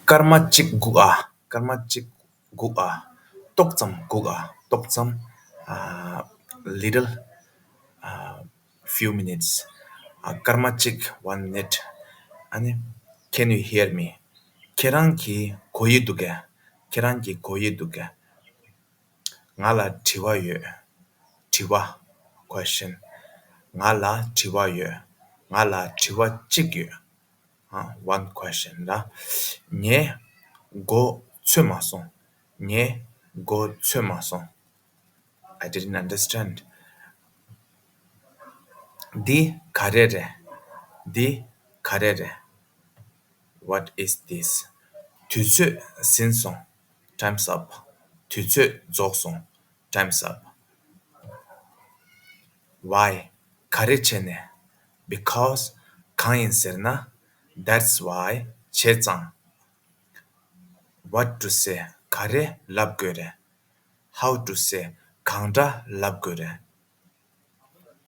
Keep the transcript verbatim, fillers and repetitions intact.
སྐར་མ་གཅིག་སྒུག་ཨ། སྐར་མ་གཅིག་སྒུག་ཨ། ཏོག་ཙམ་སྒུག་ཨ། ཏོག་ཙམ། ཨ། little ཨ། few minutes. ཨ། སྐར་མ་གཅིག one minute. ཨ་ནི། Can you hear me? ཁྱེད་རང་གིས་གོ་ཡི་འདུག་གས། ཁྱེད་རང་གིས་གོ་ཡི་འདུག་གས། ང་ལ་དྲི་བ་ཡོད། དྲི་བ། question. ང་ལ་དྲི་བ་ཡོད། ང་ལ་དྲི་བ་གཅིག་ཡོད། ཨ། one question ར། ངས་མགོ་ཚོས་མ་སོང་། ངས་མགོ་ཚོས་མ་སོང་། I didn't understand. འདི་ག་རེ་རེད། འདི་ག་རེ་རེད། What is this? དུས་ཚོད་ཟིན་སོང་། Time's up. དུས་ཚོད་རྫོགས་སོང་། Time's up. Why? ག་རེ་བྱས་ནས། Because གང་ཡིན་ཟེར་ན། That's why བྱས་ཙང་། What to say? ག་རེ་ལབ་དགོས་རེད། How to say? གང་འདྲ་ལབ་དགོས་རེད།